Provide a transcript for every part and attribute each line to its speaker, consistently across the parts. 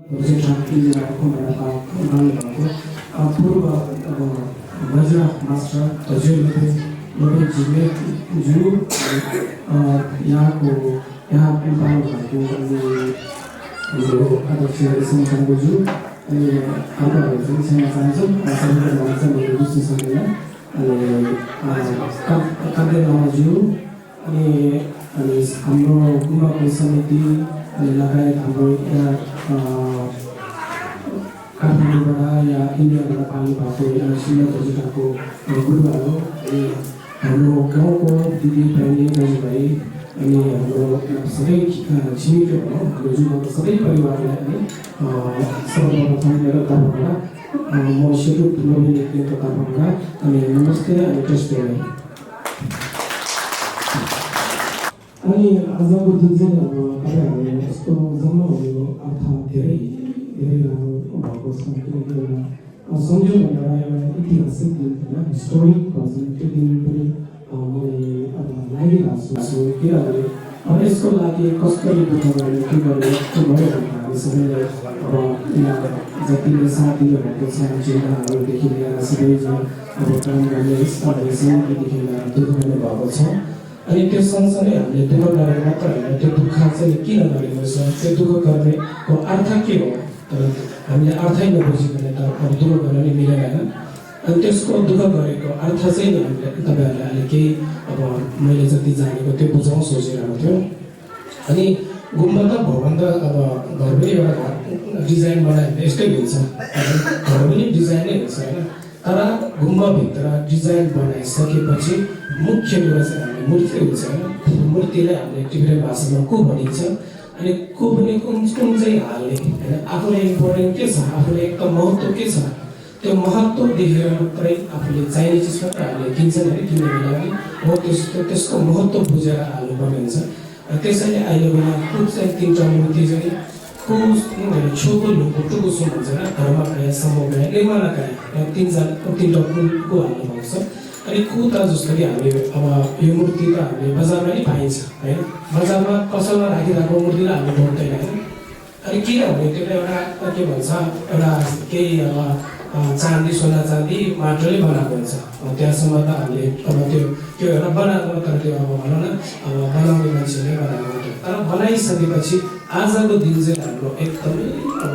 Speaker 1: पूर्व वज्र मास्टर हजुरले लोपेजीले जो यहाँको यहाँ पाल्नु भएको हाम्रो अध्यक्ष सङ्गठनको अनि आमाहरू पनि सेवा चाहन्छौँ सबैले भन्छ मैले बुझ्नु सक्दैन अनि कान्ते लामाज्यू अनि हाम्रो गुम्बाको समिति अनि लगायत हाम्रो यहाँ काठमाडौँबाट या इन्डियाबाट पाल्नु भएको यहाँ श्रीमती हजुरको गुरुहरू अनि हाम्रो गाउँको दिदी बहिनी दाजुभाइ अनि हाम्रो सबै छिमेकीहरू हाम्रो जुम्बाको सबै परिवारलाई पनि सर्वप्रथम मेरो तर्फबाट म सेलुट लोभिनेको तर्फबाट अनि नमस्ते अनि टेस्टे अनि आजको दिन चाहिँ अब तपाईँहरूले यस्तो जन्म हुनुको अर्थ धेरै धेरै राम्रो भएको छ किनकि एउटा सम्झौँ भनेर एउटा ऐतिहासिक दिन होइन हिस्टोरिक भर्जन त्यो दिन पनि मलाई अब लागिरहेको छु किनभने अब यसको लागि कसरी दुःख गर्ने के गर्ने त्यो भयो भने हामी सबैले अब यहाँ जतिले साथ दिनुभएको छ चिन्ताहरूदेखि लिएर सबैजना अब काम गर्ने समयदेखि लिएर दुःख गर्नु भएको छ अनि त्यो सँगसँगै हामीले दुःख गरेर मात्र होइन त्यो दुःख चाहिँ किन गरेको छ त्यो दुःख गर्नेको अर्थ के हो तर हामीले अर्थै नबुझ्यो भने त अब दुःख गर्न नै मिलेन होइन अनि त्यसको दुःख गरेको अर्थ चाहिँ नि हामीले तपाईँहरूले अहिले केही अब मैले जति जानेको त्यो बुझाउँ सोचिरहेको थियो अनि गुम्बा त भवन त अब घर पनि एउटा डिजाइन बनायो भने यस्तै हुन्छ घर पनि डिजाइनै हुन्छ होइन तर गुम्बाभित्र डिजाइन बनाइसकेपछि मुख्य कुरा चाहिँ हामीले मूर्ति हुन्छ होइन मूर्तिलाई हामीले टिबेटन भाषामा को भनिन्छ अनि को भनेको कुन चाहिँ हाल्ने होइन आफूलाई इम्पोर्टेन्ट के छ आफूले एकदम महत्त्व के छ त्यो महत्त्व देखेर मात्रै आफूले चाहिने चिज मात्र हामीले किन्छन् है किन्ने बेला पनि हो त्यसको महत्त्व बुझेर हाल्नुपर्ने हुन्छ त्यसैले अहिले बेला खुब चाहिँ तिनवटा मूर्ति चाहिँ छोको लुको टुको सो भन्छ होइन घरमा खाए समूह खाए निर्माण खाए तिनवटा को हाल्नुभएको छ अनि को त जस्तो कि हामीले अब यो मूर्ति त हामीले बजारमा नै पाइन्छ होइन बजारमा पसलमा राखिरहेको मूर्तिलाई हामीले पाउँदैन होइन अनि किनभने त्यो एउटा के भन्छ एउटा केही अब चाँदी सोना चाँदी माटोले बनाएको हुन्छ त्यहाँसम्म त हामीले अब त्यो एउटा बनाएको तर त्यो अब भनौँ न अब बनाउने मान्छेले बनाएको मात्रै तर बनाइसकेपछि आजको दिन चाहिँ हाम्रो एकदमै अब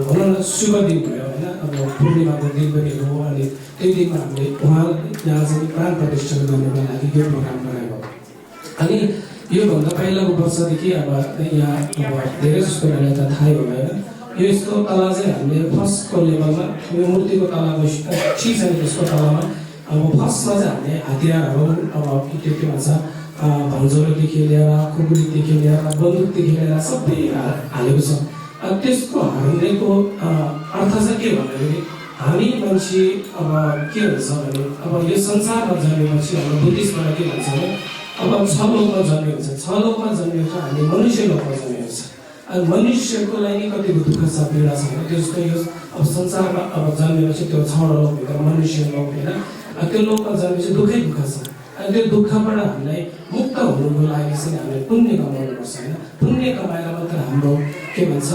Speaker 1: भनौँ न शुभ दिन भयो होइन अब पूर्णिमाको दिन पनि हो अनि त्यो दिनमा हामीले उहाँ यहाँ चाहिँ प्राण प्रतिष्ठा गर्नुको लागि यो प्रोग्राम बनाएको अनि योभन्दा पहिलाको वर्षदेखि अब यहाँ अब धेरै जस्तो मलाई त थाहै होला होइन यसको तला चाहिँ हामीले फर्स्टको लेभलमा यो मूर्तिको तलाको ठिक छ नि त्यसको तलामा अब फर्स्टमा चाहिँ हामीले हतियारहरू अब के भन्छ भन्जोरदेखि लिएर खुकुरीदेखि लिएर बन्दुकदेखि लिएर सबै हालेको छ त्यसको हाल्नेको अर्थ चाहिँ के भन्दाखेरि हामी मान्छे अब के हुन्छ भने अब यो संसारमा जन्मेपछि हाम्रो बुद्धिस्टबाट के भन्छ भने अब 6 लोकमा जन्मेको छ 6 लोकमा जन्मेको छ हामी मनुष्य लोकमा जन्मेको छ अनि मनुष्यको लागि कतिको दुःख छ पीडा छ भने त्यसको यो अब संसारमा अब जन्मेपछि त्यो 6 लोकभित्र मनुष्य लोक होइन त्यो लोकमा जन्मेपछि दुःखै दुःख छ अनि त्यो दुःखबाट हामीलाई मुक्त हुनुको लागि चाहिँ हामीले पुण्य कमाउनुपर्छ होइन पुण्य कमाएर मात्र हाम्रो के भन्छ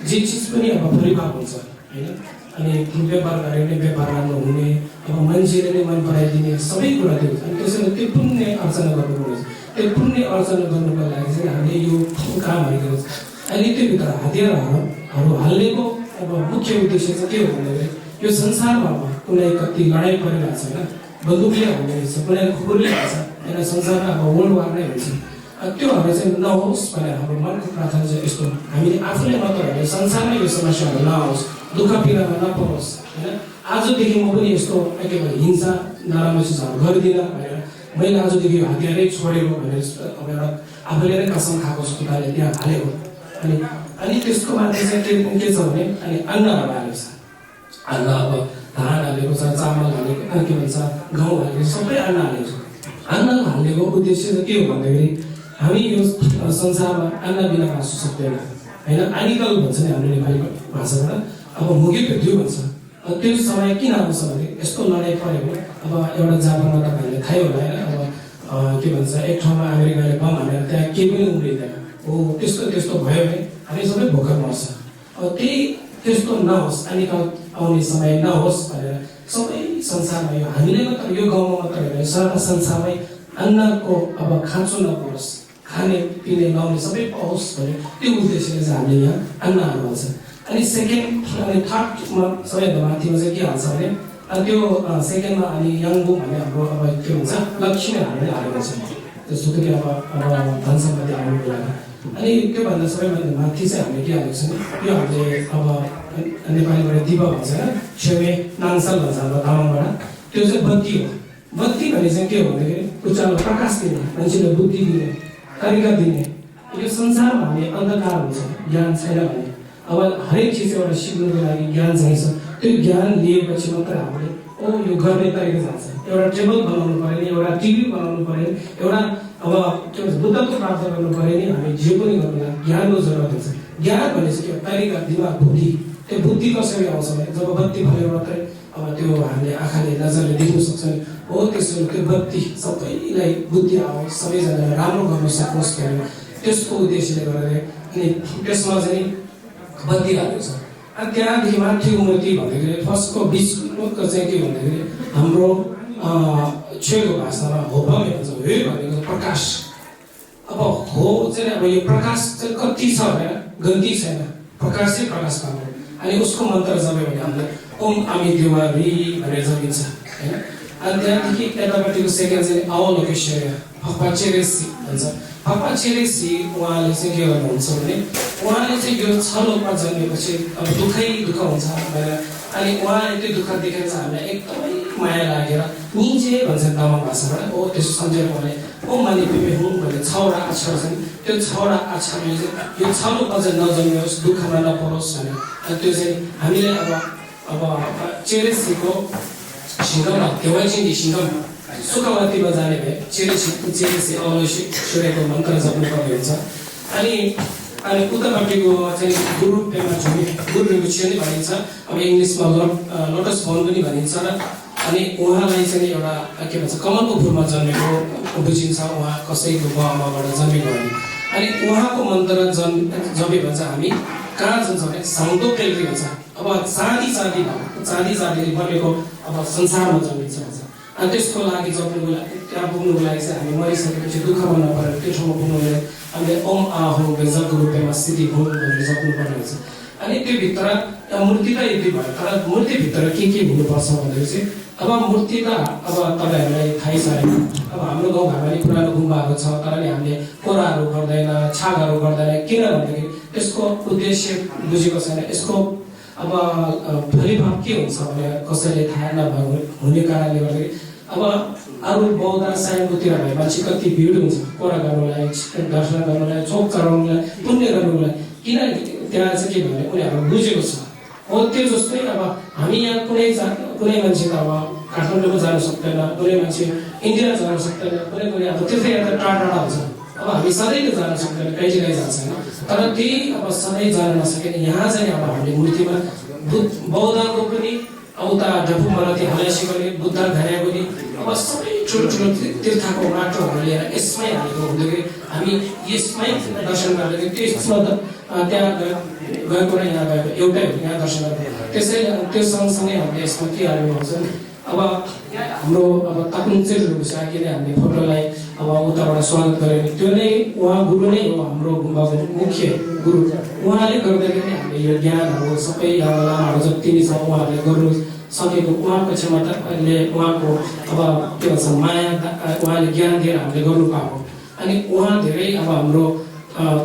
Speaker 1: जे चिज पनि अब परिभाग हुन्छ होइन अनि व्यापार गरेर नै व्यापार राम्रो हुने अब मान्छेले नै मन पराइदिने सबै कुरा त्यो हुन्छ अनि त्यसैले त्यो पुण्य अर्चना गर्नुपर्ने त्यो पुण्य अर्चना गर्नुको लागि चाहिँ हामीले यो कामहरू गर्छ अहिले त्योभित्र हतियारहरू हाल्नेको अब मुख्य उद्देश्य चाहिँ के हो भन्दाखेरि यो संसारमा अब कुनै कति लडाइँ परिरहेको छ होइन बन्दुकले हाल्ने रहेछ कुनै खुकुरले हाल्छ होइन संसारमा अब वर्ल्ड वार नै हुन्छ त्योहरू चाहिँ नहोस् भनेर हाम्रो मनको प्रार्थना चाहिँ यस्तो हामीले आफूले मात्र होइन संसारमा यो समस्याहरू नआओस् दुःख पीडामा नपरोस् होइन आजदेखि म पनि यस्तो के भन्छ हिंसा नराम्रो चिजहरू गर्दिनँ भनेर मैले आजदेखि यो हतियारै छोडेको भनेर अब एउटा आफूले नै कसम खाएको सुताले त्यहाँ हालेको अनि त्यसको माथि चाहिँ के छ भने अनि अन्नहरू हालेको छ अन्न अब धान हालेको छ चामल हालेको के भन्छ गहुँ हालेको सबै अन्न हालेको छ अन्न हाल्नेको उद्देश्य चाहिँ के हो भन्दाखेरि हामी यो संसारमा अन्न बिना बाँच्नु सक्दैन होइन आनिकल भन्छ नि हाम्रो नेपाली भाषाबाट अब मुगी भेट्यो भन्छ त्यो समय किन आउँछ भने यस्तो लडाइँ पऱ्यो भने अब एउटा जापानमा तपाईँहरूले थाहै होला होइन अब के भन्छ एक ठाउँमा अमेरिकाले बम हानेर त्यहाँ केही पनि उम्रिँदैन हो त्यस्तो भयो भने हामी सबै भोकर मर्छ त्यही त्यस्तो नहोस् आउने समय नहोस् भनेर सबै संसारमा यो हामीले मात्र यो गाउँमा मात्र होइन सारा संसारमै अन्नको अब खाँचो नपरोस् खाने पिउने लाउने सबै पाओस् भन्ने त्यो उद्देश्यले चाहिँ हामीले यहाँ अन्न हाल्नु छ अनि सेकेन्ड अनि थर्डमा सबैभन्दा माथिमा चाहिँ के हाल्छ भने त्यो सेकेन्डमा अनि याङबुङ भन्ने हाम्रो अब के हुन्छ लक्ष्मी हामीले हालेको छ जस्तो कि अब धन सम्पत्ति हाल्नुको लागि अनि त्योभन्दा सबैभन्दा माथि चाहिँ हामीले के हालेको छ यो हामीले अब नेपालीबाट दिपा भन्छ होइन छेमे नाङसाल भन्छ हाम्रो तामाङबाट त्यो चाहिँ बत्ती हो बत्ती भन्ने चाहिँ के हो भन्दाखेरि उज्यालो प्रकाश दिने मान्छेले बुद्धि दिने तरिका दिने यो संसारमा हामी अन्धकार हुन्छ ज्ञान छैन भने अब हरेक चिज एउटा सिक्नुको लागि ज्ञान चाहिन्छ त्यो ज्ञान लिएपछि मात्र हामीले यो गर्ने तरिका जान्छ एउटा टेबल बनाउनु पऱ्यो नि एउटा टिभी बनाउनु पऱ्यो नि एउटा अब त्यो बुद्धत्व प्राप्त गर्नु पऱ्यो नि हामी जे पनि गर्नुलाई ज्ञानको जरुरत हुन्छ ज्ञान भनेपछि के हो तरिका दिमाग बुद्धि त्यो बुद्धि कसरी आउँछ भने जब बत्ती भएर मात्रै अब त्यो हामीले आँखाले नजरले देख्न सक्छौँ हो त्यसो त्यो बत्ती सबैलाई बुद्धि आओस् सबैजनालाई राम्रो गर्न सकोस् भनेर त्यसको उद्देश्यले गर्दा अनि त्यसमा चाहिँ बत्ती हालेको छ अनि त्यहाँदेखि माथिको मूर्ति भन्दाखेरि फर्स्टको बिचको चाहिँ के भन्दाखेरि हाम्रो छेउको भाषामा हो भए भन्छ हो भनेको प्रकाश अब हो चाहिँ अब यो प्रकाश चाहिँ कति छ भने गन्ती छैन प्रकाश चाहिँ प्रकाश पाएको अनि उसको मन्त्र जप्यो भने हामीले ओम आमी देवा रि भनेर जपिन्छ होइन अनि त्यहाँदेखि यतापट्टिको सेकेन्ड चाहिँ अवलोकेश्वर फपाचेरेसी भन्छ फपाचेरेसी उहाँले चाहिँ के गर्नुहुन्छ भने उहाँले चाहिँ यो छलोकमा जन्मेपछि अब दुःख हुन्छ भनेर अनि उहाँले त्यो दुःख देखेर चाहिँ हामीलाई एकदमै माया लागेर निजे भन्छ तामाङ भाषाबाट ओ त्यसो सम्झेर उहाँले ओ माने पिपे हुँ भन्ने छवटा अक्षर छन् त्यो छवटा अक्षरले चाहिँ यो छलोक अझ नजन्मियोस् दुःखमा नपरोस् भनेर अनि त्यो चाहिँ हामीले अब चेरेसीको सिङ्गममा देवाइचिन्दी सिङ्गम सुखवतीमा जाने भए चेरेसी अवलोकेश्वरको मन्त्र जप्नुपर्ने हुन्छ अनि उतापट्टिको चाहिँ गुरु पेमा झुमी गुरु रिभुचिया नै भनिन्छ अब इङ्ग्लिसमा लोटस फल पनि भनिन्छ र अनि उहाँलाई चाहिँ एउटा के भन्छ कमलको फुलमा जन्मेको बुझिन्छ उहाँ कसैको बाबाबाट जन्मेको भने अनि उहाँको मन्त्र जपे भन्छ हामी कहाँ जान्छ भने साउँदो पेल्री भन्छ अब चाँदी बनेको अब संसारमा जन्मिन्छ भन्छ अनि त्यसको लागि जप्नुको लागि त्यहाँ पुग्नुको लागि चाहिँ हामी मरिसकेपछि दुःखमा नपरेर त्यो ठाउँमा पुग्नुको लागि हामीले ओम आहु बेजको रूपमा स्थिति भूम भनेर जप्नुपर्ने हुन्छ अनि त्यो भित्र मूर्ति त यति भयो तर मूर्तिभित्र के हुनुपर्छ भन्दाखेरि चाहिँ अब मूर्ति त अब तपाईँहरूलाई थाहै छ होइन अब हाम्रो गाउँघरमा नि पुरानो गुम्बाहरू छ तर नि हामीले कोराहरू गर्दैन छागहरू गर्दैन किन भन्दाखेरि त्यसको उद्देश्य बुझेको छैन यसको अब फलिफाप के हुन्छ भने कसैले थाहा नभएको हुने कारणले गर्दाखेरि अब अरू बौद्ध सायनकोतिर भए मान्छे कति भिड हुन्छ कोरा गर्नुलाई दर्शन गर्नुलाई चोक चढाउनुलाई पुण्य गर्नुलाई किन त्यहाँ चाहिँ के भने उनीहरू बुझेको छ हो त्यो जस्तै अब हामी यहाँ कुनै मान्छे त अब काठमाडौँ जान सक्दैन कुनै मान्छे इन्डिया जान सक्दैन कुनै अब तीर्थयात्रा टाढा हुन्छ अब हामी सधैँ त जान सक्दैन कहिलेकाहीँ जान्छ होइन तर त्यही अब सधैँ जान नसके यहाँ चाहिँ अब हामीले मूर्तिमा बौद्धको पनि उता डफुमरती हल्यासी गर्ने बुद्ध घाया पनि अब सबै ठुलो तीर्थको माटोहरू लिएर यसमै हालेको हुँदाखेरि हामी यसमै दर्शन गर्दाखेरि त्यसमा त्यहाँ गएको र यहाँ गएको एउटै हो यहाँ दर्शन गर्नु त्यसैले त्यो सँगसँगै हामीले यसमा के हाल्नु हुन्छ अब हाम्रो अब ताकुङ चाहिँ साकेले हामीले फोटोलाई अब उताबाट स्वागत गरेको त्यो नै उहाँ गुरु नै हो हाम्रो गुम्बाको मुख्य गुरु उहाँले गर्दाखेरि हामीले यो ज्ञानहरू सबै लामाहरू जति नै छ उहाँहरूले गर्नु सकेको उहाँको क्षमताले उहाँको अब के भन्छ माया उहाँले ज्ञान दिएर हामीले गर्नु पाएको अनि उहाँ धेरै अब हाम्रो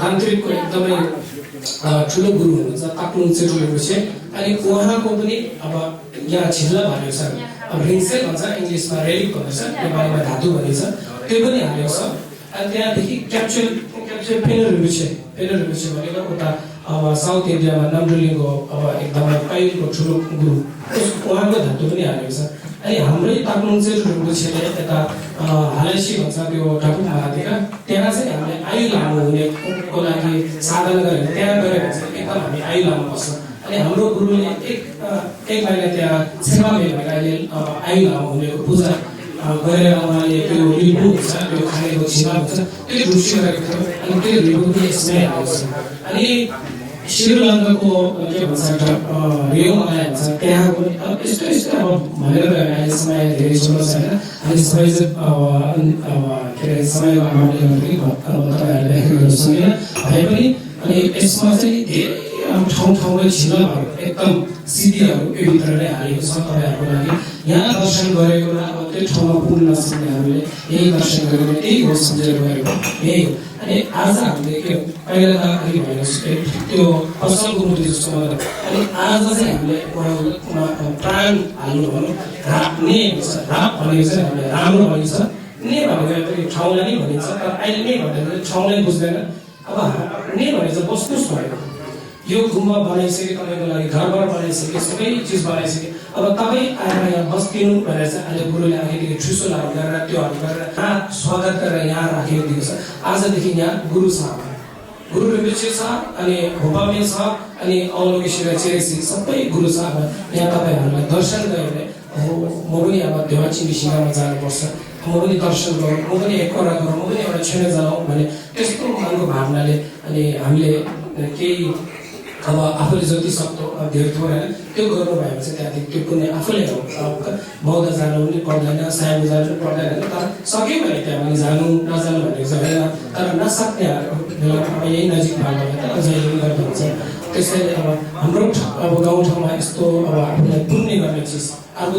Speaker 1: तान्त्रिकको एकदमै ठुलो गुरु हुनुहुन्छ ताकुङ चाहिँ अनि उहाँको पनि अब यहाँ छिल्ला भनेको छ अब रिङ्सेल भन्छ इङ्ग्लिसमा रेलिक भन्दछ नेपालीमा धातु भनिन्छ त्यो पनि हालेको छ अनि त्यहाँदेखि क्याप्चर पेनरहरू छ भनेको उता अब साउथ इन्डियामा नम्डुलिङको अब एकदमै पहिलो ठुलो गुरु उहाँको धातु पनि हालेको छ अनि हाम्रै ताकुङ चाहिँ रिम्पोछेले यता हालेसी भन्छ त्यो टापु महादेव त्यहाँ चाहिँ हामीले आयु लामो हुनेको लागि साधना गरेर त्यहाँ गएर चाहिँ एकदम हामी आयु लामो बस्छ अनि हाम्रो गुरुले एक महिना त्यहाँ सेवा भएर अहिले आयु लामो हुनेको पूजा गरेर उहाँले त्यो लिम्बू हुन्छ त्यो खानेको छिमा हुन्छ त्यो ढुसी गरेको थियो अनि त्यो लिम्बू पनि यसमै आएको छ अनि श्रीलङ्काको के भन्छ रियो मलाई भन्छ त्यहाँको अब यस्तो अब भनेर अहिले समय धेरै ठुलो छ होइन अहिले सबै चाहिँ के अरे समयको अभावले गर्दाखेरि तपाईँहरूले व्याख्या गर्न सकिएन भए पनि अनि यसमा चाहिँ धेरै ठाउँमा झिलहरू एकदम सिद्धिहरू यो भित्र नै हालेको छ तपाईँहरूको लागि यहाँ दर्शन गरेको अब त्यो ठाउँमा पुग्न नसक्ने हामीले यही दर्शन गरेको त्यही हो सम्झेर गएको यही हो अनि आज हामीले के पहिला त अलिक भएन त्यो असलको मूर्ति जस्तो मतलब अनि आज चाहिँ हामीले प्राण हाल्नु भनौँ राप्ने राप भनेको चाहिँ हामीले राम्रो भनिन्छ ने भनेको ठाउँलाई नै भनिन्छ तर अहिले नै भन्दाखेरि ठाउँलाई बुझ्दैन अब ने भनेको बस्नुहोस् भएको यो गुम्बा बनाइसके तपाईँको लागि घरबार बनाइसके सबै चिज बनाइसके अब तपाईँ आएर यहाँ बस्दिनु भनेर चाहिँ अहिले गुरुले अघिदेखि ठुसोलाहरू गरेर त्योहरू गरेर स्वागत गरेर यहाँ राखेको दिएको छ आजदेखि यहाँ गुरु साहब गुरु रिम्पोछे छ अनि होपामे छ अनि अवलोकेश्वर चेरेसी सबै गुरु साहब यहाँ तपाईँहरूलाई दर्शन गयो भने म पनि अब देवाची सिंहमा जानुपर्छ म पनि दर्शन गरौँ म पनि एकरा गरौँ म पनि एउटा छेउमा जाउँ भने त्यस्तो मनको भावनाले अनि हामीले केही अब आफूले जति सक्दो धेरै थोरै त्यो गर्नुभयो भने चाहिँ त्यहाँदेखि त्यो कुनै आफूले हो बौद्ध जानु पनि पर्दैन सायम जानु पनि पर्दैन तर सक्यो भने त्यहाँ पनि जानु नजानु भनेको चाहिँ होइन तर नसक्नेहरू बेला अब यही नजिक भएको त जहिले पनि गर्दा हुन्छ त्यसैले अब हाम्रो अब गाउँठाउँमा यस्तो अब आफूलाई पुण्य गर्ने चिज अर्को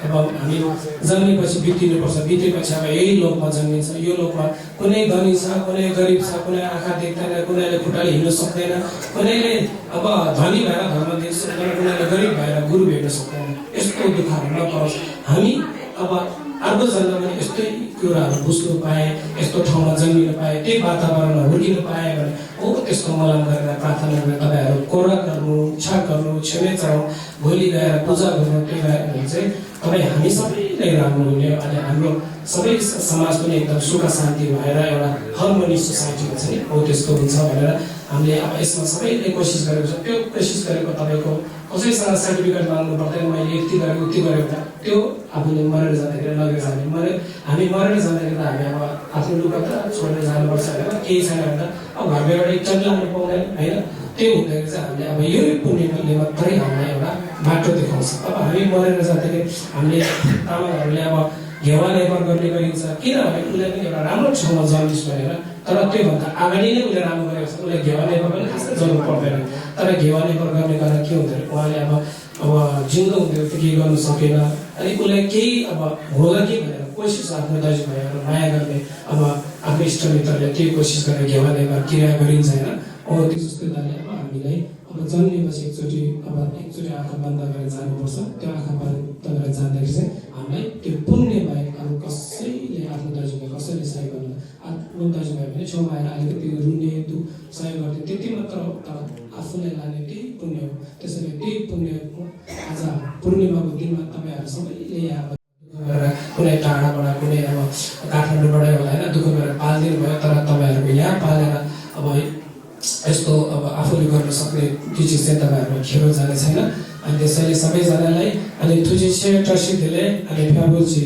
Speaker 1: अब हामी जन्मेपछि बितिनुपर्छ बितेपछि अब यही लोकमा जन्मिन्छ यो लोकमा कुनै धनी छ कुनै गरिब छ कुनै आँखा देख्दैन कुनैले खुट्टाले हिँड्न सक्दैन कुनैले अब धनी भएर धर्म देख्छ कुनैले गरिब भएर गुरु भेट्न सक्दैन यस्तो दुःखहरू नपरोस् हामी अब अर्को जन्ममा यस्तै कुराहरू बुझ्नु पाएँ यस्तो ठाउँमा जन्मिन पाएँ त्यही वातावरणमा हुर्किनु पाएँ भने हो त्यस्तो मलम गरेर प्रार्थना गरेर तपाईँहरू कोरा गर्नु इच्छा गर्नु क्षमे चढाउँ भोलि गएर पूजा गर्नु त्यो गएर भने चाहिँ तपाईँ हामी सबैलाई राम्रो हुने अनि हाम्रो सबै समाज पनि एकदम सुख शान्ति भएर एउटा हार्मोनियस सोसाइटी हुन्छ नि हो त्यस्तो हुन्छ भनेर हामीले अब यसमा सबैले कोसिस गरेको छ त्यो कोसिस गरेको तपाईँको कसैसँग सर्टिफिकेट माग्नु पर्दैन मैले यति गरेँ उति गरेँ भने त्यो आफूले मरेर जाँदाखेरि लगेर जाने हामी मरेर जाँदाखेरि हामी अब आफ्नो लुगा त छोडेर जानुपर्छ होइन केही छैन भने अब घरबाट एक चट लानु पाउँदैन होइन त्यो हुँदाखेरि चाहिँ हामीले अब यो पुण्यले मात्रै हामीलाई एउटा बाटो देखाउँछ अब हामी मरेर जाँदाखेरि हामीले आमाहरूले अब घेवा लेबर गर्ने गरिन्छ किनभने उसले पनि एउटा राम्रो ठाउँमा जन्मिस् भनेर तर त्योभन्दा अगाडि नै उसले राम्रो गरेको छ उसले घेवा लेबर पनि खासै जन्म पर्दैन तर घेवा लेबर गर्ने कारण के हुँदैन उहाँले अब जिउँदो हुँदै त केही गर्नु सकेन अनि उसलाई केही अब होला कि भनेर कोसिस आफ्नो दाजुभाइहरू माया गर्ने अब आफ्नो इष्टमित्रले केही कोसिस गरेर घेवा लेबर क्रिया गरिन्छ होइन हो त्यो जस्तो दाले अब हामीलाई अब जन्मेपछि एकचोटि आँखा बन्द गरेर जानुपर्छ त्यो आँखा बन्द गरेर जाँदाखेरि चाहिँ हामीलाई त्यो पुण्य बाहेक अरू कसैले आफ्नो दाजुभाइ कसैले सहयोग गर्नु आफ्नो दाजुभाइ पनि छेउमा आएर अलिकति रुने सहयोग गर्ने त्यति मात्र हो तर आफूलाई लाने त्यही पुण्य हो त्यसैले त्यही पुण्यको आज पूर्णिमाको दिनमा तपाईँहरू सबैले यहाँ कुनै टाढाबाट कुनै अब काठमाडौँबाट होला होइन दुःख गरेर पालिदिनु भयो तर तपाईँहरूको यहाँ पालेर अब यस्तो अब आफूले गर्न सक्ने त्यो चिज चाहिँ तपाईँहरूको खेरो जाने छैन अनि त्यसैले सबैजनालाई अनि तुझे टर्सिदले अनि फ्याबुजी